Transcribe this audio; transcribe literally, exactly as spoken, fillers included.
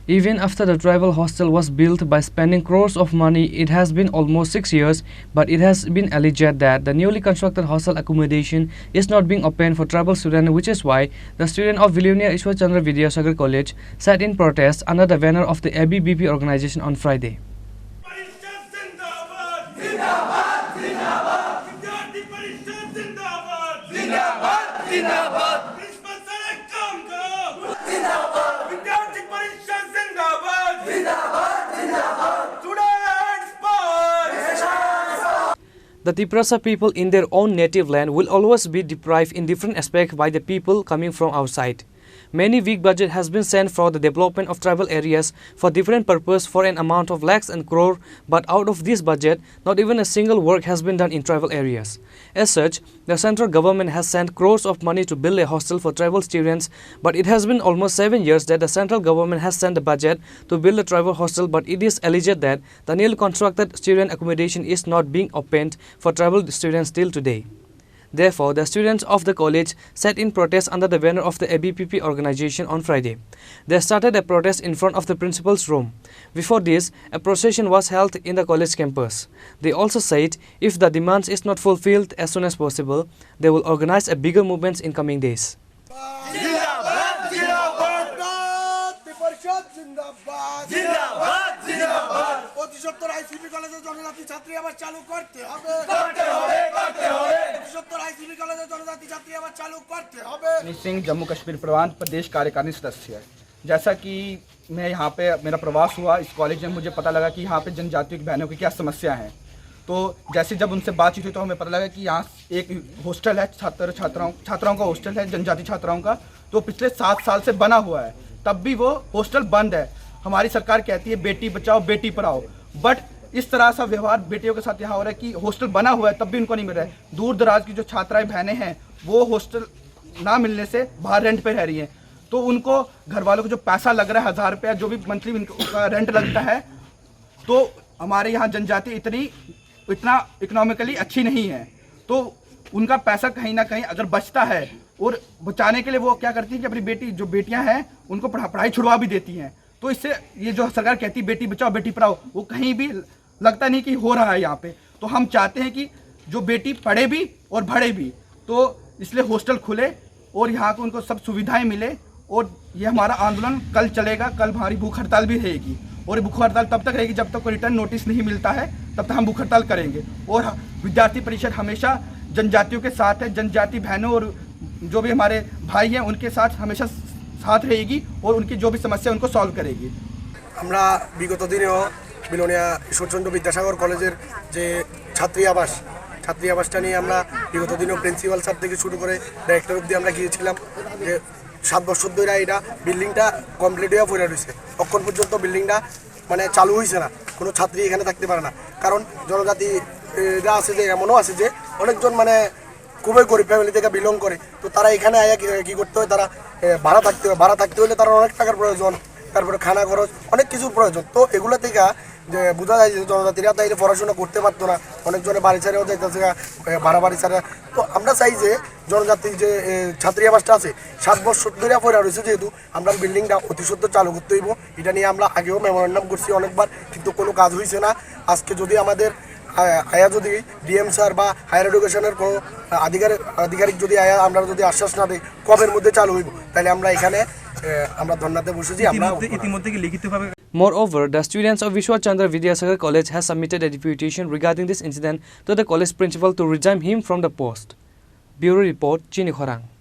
Even after the tribal hostel was built by spending crores of money, it has been almost six years, but it has been alleged that the newly constructed hostel accommodation is not being opened for tribal students, which is why the student of Vilonia Ishwar Chandra Vidyasagar College sat in protest under the banner of the A B V P organization on Friday. The Tiprasa people in their own native land will always be deprived in different aspects by the people coming from outside. Many big budget has been sent for the development of tribal areas for different purpose for an amount of lakhs and crore, but out of this budget, not even a single work has been done in tribal areas. As such, the central government has sent crores of money to build a hostel for tribal students, but it has been almost seven years that the central government has sent the budget to build a tribal hostel, but it is alleged that the newly constructed student accommodation is not being opened for tribal students till today. Therefore, the students of the college sat in protest under the banner of the A B V P organization on Friday. They started a protest in front of the principal's room. Before this, a procession was held in the college campus. They also said if the demands is not fulfilled as soon as possible, they will organize a bigger movement in coming days. Singh, जम्मू कश्मीर प्रांत प्रदेश कार्यकारिणी सदस्य। जैसा कि मैं यहाँ पे, मेरा प्रवास हुआ इस कॉलेज में, मुझे पता लगा कि यहाँ पे जनजातियों की बहनों की क्या समस्या है। तो जैसे जब उनसे बातचीत हुई तो हमें पता लगा कि यहाँ एक हॉस्टल है छात्र छात्राओं छात्राओं का हॉस्टल है, जनजाति छात्राओं का। तो पिछले सात साल से बना हुआ है, तब भी वो हॉस्टल बंद है। हमारी सरकार कहती है बेटी बचाओ बेटी पढ़ाओ, बट इस तरह सा व्यवहार बेटियों के साथ यहाँ हो रहा है कि हॉस्टल बना हुआ है तब भी उनको नहीं मिल रहा है। दूर दराज की जो छात्राएं बहनें हैं, वो हॉस्टल ना मिलने से बाहर रेंट पे रह रही हैं। तो उनको घर वालों को जो पैसा लग रहा है, हज़ार रुपया जो भी मंथली उनका रेंट लगता है, तो हमारे यहाँ जनजाति इतनी इतना इकोनॉमिकली अच्छी नहीं है। तो उनका पैसा कहीं ना कहीं अगर बचता है और बचाने के लिए वो क्या करती है कि अपनी बेटी, जो बेटियां हैं, उनको पढ़ा पढ़ाई छुड़वा भी देती हैं। तो इससे ये जो सरकार कहती है बेटी बचाओ बेटी पढ़ाओ, वो कहीं भी लगता नहीं कि हो रहा है यहाँ पे। तो हम चाहते हैं कि जो बेटी पढ़े भी और बढ़े भी, तो इसलिए हॉस्टल खुले और यहाँ को उनको सब सुविधाएं मिले। और ये हमारा आंदोलन कल चलेगा, कल हमारी भूख हड़ताल भी रहेगी। और ये भूख हड़ताल तब तक रहेगी जब तक कोई रिटर्न नोटिस नहीं मिलता है, तब तक हम भूख हड़ताल करेंगे। और ह-, विद्यार्थी परिषद हमेशा जनजातियों के साथ है, जनजाति बहनों और जो भी हमारे भाई हैं उनके साथ हमेशा साथ रहेगी और उनकी जो भी समस्या उनको सॉल्व करेगी। আমরা বিগত দিনেও বিলোনিয়া ঈশ্বরচন্দ্র বিদ্যাসাগর কলেজের যে ছাত্রী আবাস, ছাত্রী আবাসটা নিয়ে আমরা বিগত দিনেও প্রিন্সিপাল স্যার থেকে শুরু করে ডাইরেক্টর অবধি আমরা গিয়েছিলাম যে সাত বছর ধরে এটা বিল্ডিংটা কমপ্লিট হয়ে পড়ে রয়েছে। অখন পর্যন্ত বিল্ডিংটা মানে চালু হয়েছে না, কোনো ছাত্রী এখানে থাকতে পারে না। কারণ জনজাতি এরা আছে যে এমনও আছে যে অনেকজন মানে খুবই গরিব ফ্যামিলি থেকে বিলং করে, তো তারা এখানে আয়া কি- কি করতে হয়, তারা এ, ভাড়া থাকতে হয়। ভাড়া থাকতে হলে তারা অনেক টাকার প্রয়োজন, তারপরে খানা খরচ, অনেক কিছুর প্রয়োজন। তো এগুলো থেকে যে বোঝা যায় যে জনজাতিরা তাইলে পড়াশোনা করতে পারতো না, অনেকজনে বাড়ি ছাড়াও যাইতেছে গা, এ, ভাড়া বাড়ি ছাড়া। তো আমরা চাই যে জনজাতি যে এ, ছাত্রী আবাসটা আছে, সাত বছর ধরে পড়ে রয়েছে, যেহেতু আমরা বিল্ডিংটা অতি সত্বর চালু করতে হইব। এটা নিয়ে আমরা আগেও মেমোরান্ডাম করছি অনেকবার, কিন্তু কোনো কাজ হয়েছে না। আজকে যদি আমাদের আ- আয়া যদি ডিএম স্যার বা হায়ার এডুকেশনের কোনো আধিকারিক আধিকারিক যদি আয়া আমরা যদি আশ্বাস না দেয় কবের মধ্যে চালু হইব, তাহলে আমরা এখানে এ, আমরা ধর্নাতে বসেছি। আমরা ইতিমধ্যে ইতিমধ্যে কি লিখিতভাবে Moreover, the students of Vishwa Chandra Vidyasagar College has submitted a deputation regarding this incident to the college principal to resign him from the post. Bureau Report, Chini Khorang.